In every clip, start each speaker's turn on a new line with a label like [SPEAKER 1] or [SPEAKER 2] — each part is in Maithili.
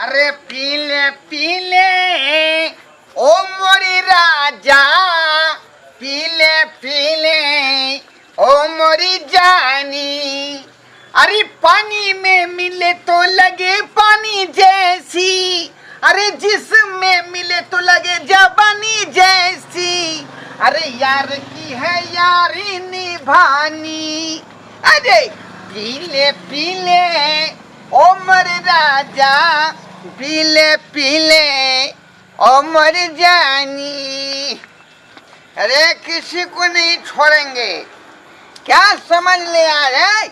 [SPEAKER 1] अरे पीले पीले ओ मोरी राजा, पीले पीले ओ मोरी जानी। अरे पानी में मिले तो लगे पानी जैसी, अरे जिसमें मिले तो लगे जवानी जैसी। अरे यार की है यारी निभानी। अरे पीले पीले ओ मोर राजा, पीले पीले ओ मोर जानी। अरे किसी को नहीं छोड़ेंगे, क्या समझ लिया रे?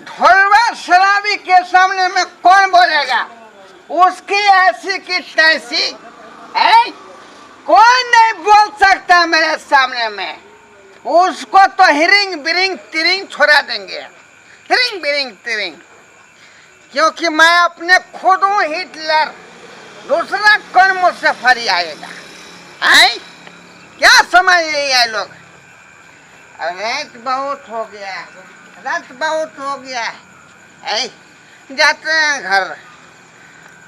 [SPEAKER 1] ढोलवा शराबी के सामने में कौन बोलेगा? उसकी ऐसी की तैसी, ऐ? कोई नहीं बोल सकता मेरे सामने में। उसको तो हिरिंग बिरिंग तिरिंग छोड़ा देंगे, हिरिंग बिरिंग तिरिंग, क्योंकि मैं अपने खुद हूँ हिटलर, दूसरा कौन मुझसे फरी आएगा? आए क्या समझ लिया लोग? रात बहुत हो गया, रात बहुत हो गया। ऐ जाते हैं घर,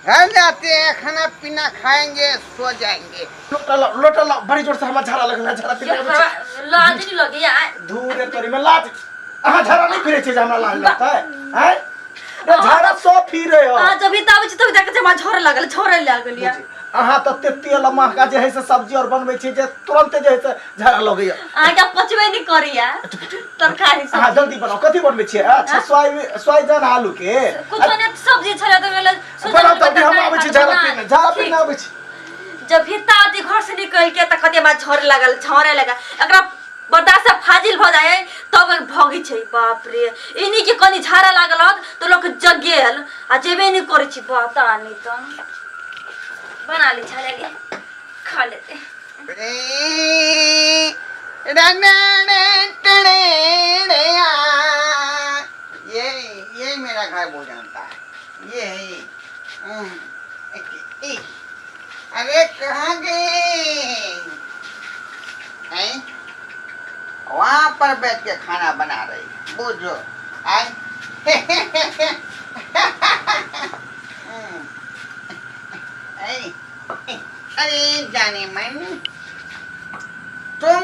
[SPEAKER 1] घर जाते हैं, खाना पीना खाएंगे, सो जाएंगे।
[SPEAKER 2] लोटा लाओ, लोटा लाओ, बड़ी जोर से हमरा झाड़ा लगल है, झाड़ा पीने आबै छै।
[SPEAKER 3] लाज नहीं लगैया?
[SPEAKER 2] धूरे तोरी में लाज। अहाँ झाड़ा नहीं फिरे छै जे हमरा लाज लगतै? आँय रे, झाड़ा सब फिरे हो।
[SPEAKER 3] आ जब आबै छै तब देखै छै हमरा झोरे लागल, झोरे लागल या।
[SPEAKER 2] अहाँ तऽ एते तेल आ महगा जे है से सब्जी और बनबै छी जे तुरंते जे है से झाड़ा लगैया।
[SPEAKER 3] अहाँके पचबे नहीं करैया तरकारी
[SPEAKER 2] अहाँ
[SPEAKER 3] सब।
[SPEAKER 2] जल्दी बनाउ, कथी बनबै छियै? अच्छा, सोयाबीन, सोयाजन आलू के
[SPEAKER 3] कुछ ने सब्जी छलै तऽ गेलै।
[SPEAKER 2] बनाउ तब हम आबै छी झाड़ा पीने, झाड़ा पीने आबै छी।
[SPEAKER 3] जब हिता आती घर से निकल के तऽ कते बार झोरे लागल, झोरे लागल। एकरा बर्दाश्त से फाजिल भऽ जाय तब भगै छै। बाप रे, इन्हीं के कनि झाड़ा लागल हत तऽ लोक जगेल आ जेबे नहीं करै छी। पता नहीं, तऽ बना ली छाले ली, खा लेते।
[SPEAKER 1] ये मेरा घर वो जानता है, ये है ये। अरे कहाँ गए हैं? वहां पर बैठ के खाना बना रही, बुझो। आए अरे जाने मन, तुम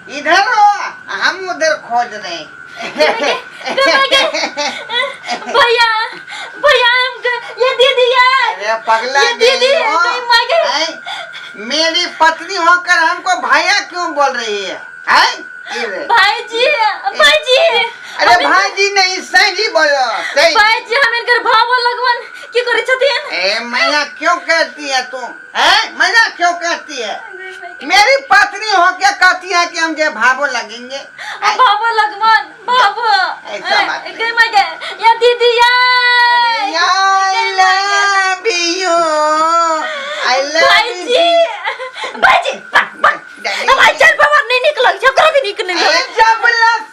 [SPEAKER 1] इधर हो, हम उधर खोज रहे हैं।
[SPEAKER 3] भैया, भैया, हम ये दीदी है।
[SPEAKER 1] अरे पगला
[SPEAKER 3] ये दीदी
[SPEAKER 1] गई
[SPEAKER 3] है,
[SPEAKER 1] हो।
[SPEAKER 3] कहीं मार गई।
[SPEAKER 1] हैं? मेरी पत्नी होकर हमको भाया क्यों बोल रही है? हैं? ये रे।
[SPEAKER 3] भाई जी, भाई जी।
[SPEAKER 1] अरे भाई जी नहीं, सही जी बोलो, सही।
[SPEAKER 3] भाई जी, हम इनकर भाव लगवन की करै छथिन?
[SPEAKER 1] ए मैया क्यों कहती है तुम? हैं, मैया क्यों कहती है? मेरी पत्नी होके कहती है कि हम जे भावो लगेंगे, हैं?
[SPEAKER 3] भावो लगवन, भावो।
[SPEAKER 1] ऐसा बात नहीं।
[SPEAKER 3] गई माय गे, या दीदी या।
[SPEAKER 1] I love you, I love
[SPEAKER 3] भाई
[SPEAKER 1] you.
[SPEAKER 3] जी, भाई जी, बक बक भाई चल बाबा, नहीं निकल छकरा भी निकल।
[SPEAKER 1] अरे जब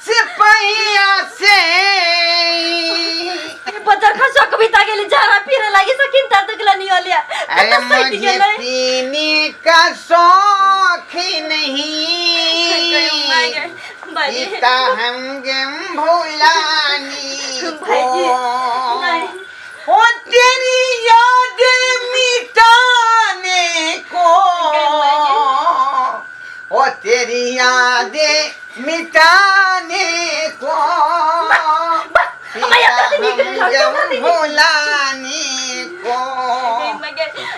[SPEAKER 1] सिपहिया से
[SPEAKER 3] बजार खसा कविता गेली, झाड़ा फिरे लागी सकिन त दुखला नहीं होलिया।
[SPEAKER 1] अरे मुझे पीने का शौक ही नहीं, पीता हम गम भुलानी को। ओ तेरी याद मिटाने को, ओ तेरी याद मिटाने को, पीता हम गम भुलाने को।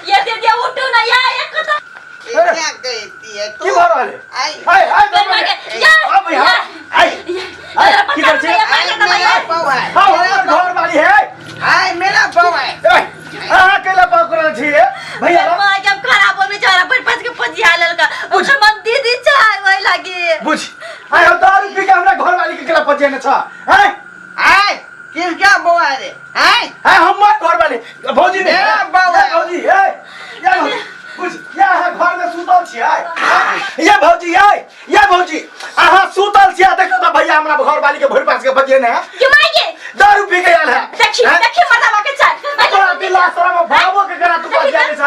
[SPEAKER 3] ये दे उठू ना या एक तो
[SPEAKER 1] ये क्या कहती है
[SPEAKER 2] की
[SPEAKER 1] तू?
[SPEAKER 2] भऽ रहल है?
[SPEAKER 1] आई
[SPEAKER 2] आइ आइ आ भैया, आइ आइ, की करै छी?
[SPEAKER 1] आई मेरा बहू है।
[SPEAKER 2] हाँ, हमर घर वाली है।
[SPEAKER 1] आई मेरा बहू है।
[SPEAKER 2] ए, अहाँ कैला पकड़ल छी भैया?
[SPEAKER 3] माँ के खराब हो बेचारा पर पास के पजिया ललका ओकर मन दीदी चाय वही लागे।
[SPEAKER 2] बुझ, आइ हम दारू पी के हमरा घर वाली के केला पजेने छ? आइ
[SPEAKER 1] आई किसका बहू है रे? आई
[SPEAKER 2] आइ हमर घर वाली भौजी ने
[SPEAKER 1] मेरा बहू है।
[SPEAKER 2] भौजी, ए या भौजी, बुझ, या अहाँ घर में सुतल छी। आइ या भौजी, आइ या भौजी, अहाँ सुतल छी आ देखो त भैया हमरा घर वाली के भरि पास के बजेने है।
[SPEAKER 3] के माय के
[SPEAKER 2] दारू पी के आयल है।
[SPEAKER 3] देखी।
[SPEAKER 2] हैं?
[SPEAKER 3] देखी मर्दावा के चाय।
[SPEAKER 2] तोरा दिला शरम भावो के करा तू बजेने छ?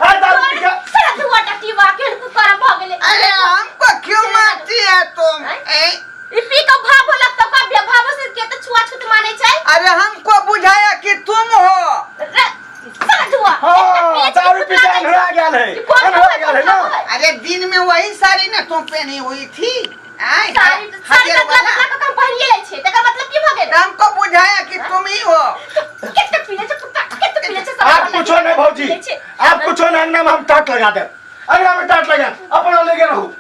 [SPEAKER 2] आइ दारू पी के
[SPEAKER 3] सारा धुआ टटी बा के तू करम भ गेले।
[SPEAKER 1] अरे हमको क्यों मारती है तुम? ए?
[SPEAKER 3] ई पी के भाव होलक त का भाव से के त छुआ छूत माने छै।
[SPEAKER 1] अरे हमको बुझाया कि तुम हो।
[SPEAKER 3] रे साला।
[SPEAKER 4] दुआ
[SPEAKER 2] हाँ दारू पी के अन्हरा गेल है
[SPEAKER 4] कि कोन
[SPEAKER 2] अन्हरा गेल है ना
[SPEAKER 1] अरे दिन में वही साड़ी ना तुम पहनी हुई थी आय,
[SPEAKER 4] साड़ी साड़ी
[SPEAKER 1] हरियर
[SPEAKER 4] कतला
[SPEAKER 1] वाला।
[SPEAKER 4] कतला के हम पहिरिए लै छियै तकर मतलब की भऽ गेल
[SPEAKER 1] तो हमको बुझाया कि तुम ही हो
[SPEAKER 4] कते पीले छै कुत्ता कते पीले छै सब
[SPEAKER 2] आप कुछो नहीं भौजी
[SPEAKER 4] पीले छै।
[SPEAKER 2] आप कुछो नहीं अंगना में हम टाट लगा दे अंगना में टाट लगा अपन अलगे रहू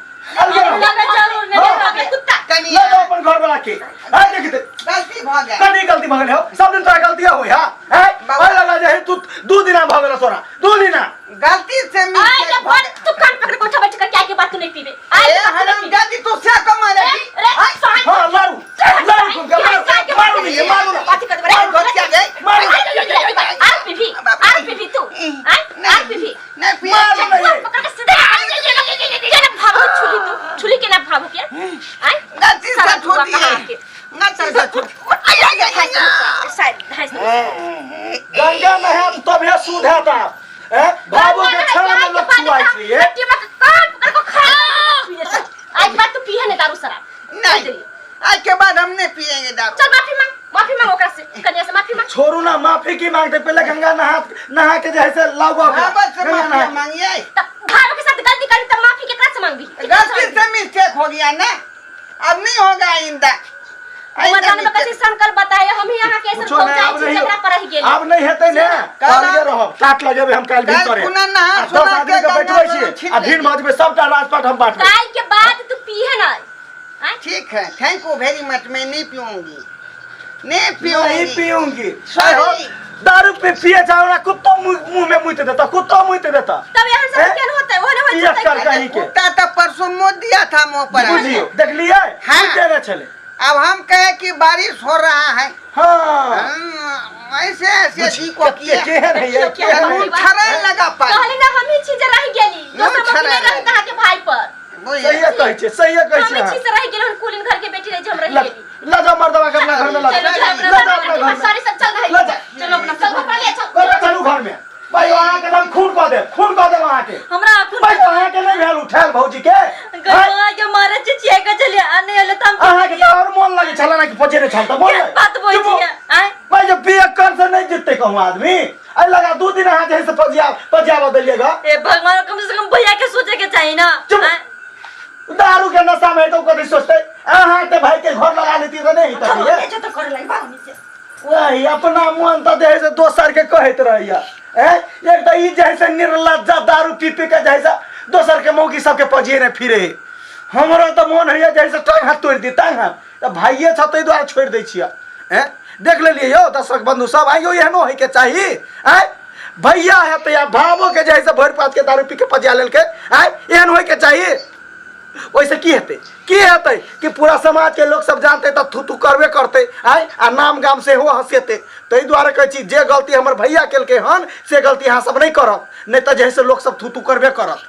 [SPEAKER 2] अलगे रहू
[SPEAKER 3] लगे जरूर नहीं
[SPEAKER 2] हाँ।
[SPEAKER 3] लगे
[SPEAKER 4] कुत्ता
[SPEAKER 1] कनी
[SPEAKER 2] ले जाओ अपन घर वाला के आय देख दे
[SPEAKER 1] गलती भ गया
[SPEAKER 2] कनी गलती भगल हो सब दिन तोरा गलती होई हां हैं
[SPEAKER 1] बाबा।
[SPEAKER 2] ओए लगा जे तू दू दिना भगल तोरा दू दिना
[SPEAKER 1] गलती से
[SPEAKER 4] आय
[SPEAKER 1] मिस्टेक
[SPEAKER 4] जब
[SPEAKER 1] भ
[SPEAKER 4] भर
[SPEAKER 1] गया
[SPEAKER 4] तू कान पकड़ के उठा बैठ कर क्या के बात तू नहीं पीबे आय
[SPEAKER 1] ए
[SPEAKER 4] के बात तू नहीं
[SPEAKER 1] हराम
[SPEAKER 4] पीबे।
[SPEAKER 1] जादी तू से कमा
[SPEAKER 4] रे
[SPEAKER 1] रही
[SPEAKER 4] रे साइन
[SPEAKER 2] हां मारू मारू तुमके मारू मारू नहीं मारू ना
[SPEAKER 4] बात कर रे
[SPEAKER 1] मारू क्या गई
[SPEAKER 2] मारू
[SPEAKER 4] आर पीबी आर पीबी तू आय आर पीबी
[SPEAKER 1] नहीं पी
[SPEAKER 2] मारू नहीं
[SPEAKER 4] पकड़ के सीधे के ना भागो छुली तू छुली के ना भागो के आय
[SPEAKER 1] गलती से
[SPEAKER 4] सारा
[SPEAKER 1] छू
[SPEAKER 4] दुआ
[SPEAKER 1] दिए
[SPEAKER 4] कहाँ के?
[SPEAKER 1] गलती से छू आई आई आई आई
[SPEAKER 4] शायद ढाई सौ
[SPEAKER 2] गंगा नहायत तबे शुद्ध हैत आप हैं भावो के क्षण में लोग छुआइ छै ये
[SPEAKER 4] आज बात तू पीहे नहीं दारू शराब
[SPEAKER 1] नहीं आज के बाद हम नहीं पिएंगे दारू
[SPEAKER 4] चल माफी मांग माफी मांग ओकरा से कन्या से माफी मांग
[SPEAKER 2] छोड़ू ना माफी की मांगते पहले गंगा नहा नहा के जे है से लाओ
[SPEAKER 1] हाँ बस
[SPEAKER 2] गंगा
[SPEAKER 1] माफी
[SPEAKER 2] नहा
[SPEAKER 1] मांगिए
[SPEAKER 4] तब भाइयों के साथ गलती करी तब माफी केकरा से मांगबी
[SPEAKER 1] गलती से मिस्टेक हो गया ना अब नहीं होगा आइंदा आइंदा
[SPEAKER 4] मदान में
[SPEAKER 1] mistake-
[SPEAKER 4] कैसे संकल्प बताए हम ही यहाँ के ऐसे
[SPEAKER 2] कुछो नहीं
[SPEAKER 4] पहुंचाई
[SPEAKER 2] अब
[SPEAKER 4] छी
[SPEAKER 2] नहीं
[SPEAKER 4] जकरा पर रह गेल
[SPEAKER 2] आब नहीं हेतै ने
[SPEAKER 1] काल्हि
[SPEAKER 2] काल्हि रहब टाट लगेबै हम काल्हि
[SPEAKER 1] काल्हि
[SPEAKER 2] भिनसरे
[SPEAKER 1] पुनः नहा
[SPEAKER 2] आ दस
[SPEAKER 1] सुना
[SPEAKER 2] आदमी
[SPEAKER 1] के
[SPEAKER 2] के
[SPEAKER 1] गंगा
[SPEAKER 2] बैठबै
[SPEAKER 1] जल
[SPEAKER 2] छियै
[SPEAKER 1] छीट
[SPEAKER 2] आ भिन
[SPEAKER 1] लेंगे।
[SPEAKER 2] भऽ जेबै सबटा राजपाट हम बाँटबै
[SPEAKER 4] काल के बाद तू पीहे ना आँय?
[SPEAKER 1] ठीक है thank you very much मैं नहीं पीऊंगी नहीं
[SPEAKER 2] नहीं
[SPEAKER 1] पीऊंगी
[SPEAKER 2] पीऊंगी
[SPEAKER 1] Sorry.
[SPEAKER 2] दारू पे पिए जाओ ना कुत्तो मुंह मुंह में मुँह देता कुत्तो मुँह देता
[SPEAKER 4] तब यहाँ
[SPEAKER 2] ए?
[SPEAKER 4] सब केहन होतै ओहने होइत
[SPEAKER 2] पियत
[SPEAKER 4] होतै।
[SPEAKER 2] कर कहीं के
[SPEAKER 1] कुत्ता तो परसों मुँह दिया था मुंह पर
[SPEAKER 2] बुझियो देख लिए
[SPEAKER 1] हाँ।
[SPEAKER 2] देने चले
[SPEAKER 1] अब हम कहे कि बारिश हो रहा है
[SPEAKER 2] हाँ
[SPEAKER 1] ऐसे ऐसे जी को किए
[SPEAKER 2] केहन है ये
[SPEAKER 4] देखियो
[SPEAKER 2] केहन
[SPEAKER 4] केहन
[SPEAKER 2] है?
[SPEAKER 1] नून छड़े लगा पानी
[SPEAKER 4] कहली ना हमही छी जे रहि गेली दोसर
[SPEAKER 1] छड़ै
[SPEAKER 4] मम्मी नहीं रही
[SPEAKER 1] लगा।
[SPEAKER 4] अहाँ के भाई पर
[SPEAKER 1] बुझलिए?
[SPEAKER 2] सहिए कहै छै सहिए कहै छै
[SPEAKER 4] हमही
[SPEAKER 2] अहाँ।
[SPEAKER 4] छी से रहि गेल हन कुलीन घर के बेटी रहि जे हम रहि
[SPEAKER 2] ल
[SPEAKER 4] गेली
[SPEAKER 2] ल जाओ मर्दवा के अपना घर में ल
[SPEAKER 4] चलो
[SPEAKER 2] जाओ
[SPEAKER 4] चलो
[SPEAKER 2] ल जाओ अपना घर में
[SPEAKER 4] सॉरी सब चल रही
[SPEAKER 2] ल जा
[SPEAKER 4] चलो अपना चल घर ले चल
[SPEAKER 2] ल चलू घर में भाई अहाँ के हम खून कऽ देब खून कऽ देब अहाँ के
[SPEAKER 3] हमरा अखन
[SPEAKER 2] भाई अहाँ के नहीं भेल उठायल भौजी के हैं?
[SPEAKER 3] गलवा के मारे चिचिया के चलिए आ नहीं होले त हम
[SPEAKER 2] अहाँ के तऽ आओर मोन लगै छल ना कि पचेने छल तऽ बोल
[SPEAKER 3] बात बोल छियै आय
[SPEAKER 2] भाई जब पिए कर से नहीं जीतते कहूँ आदमी अरे लगा दू दिन अहाँ जे है से पजिया पजिया बदलिएगा
[SPEAKER 3] ए भगवान कम से कम भैया के सोचे के चाहिए ना
[SPEAKER 2] चुप।
[SPEAKER 3] आय?
[SPEAKER 2] दारू के नशा में है तो कभी सोचते अहाँ के भाई के घर लगा लेती तो नहीं तभी है
[SPEAKER 3] तो करे लगी बाबू से
[SPEAKER 2] वही अपना मन तऽ जे है से दोसर के कहैत रहैया ए एक तऽ ई जे है से निर्लज्जा दारू पी पी के जे है से दोसर के मौगी सबके पजिए ने फिरे हमरो तऽ मोन होइया जे है से टांग हाथ तोड़ि दी टांग हाथ तऽ भाइये छ ताहि दुआरे छोड़ि दै छियै ए देख लेलियै यौ दर्शक बंधु सब आइयो एहनो होइके चाही आँय भैया हेतै आ भावो के जे है से भरि पात के दारू पी के पजिया लेलकै आँय एहन होइके चाही ओहिसँ की हेतै की हेतै कि पूरा समाजके लोक सब जानतै तऽ थू थू करबे करतै आँय आ नाम गाम सेहो हँसेतै ताहि दुआरे कहै छी जे गलती हमर भैया केलकै हन से गलती अहाँ सब नहि करब नहि तऽ जे है से लोक सब थू थू करबे करत।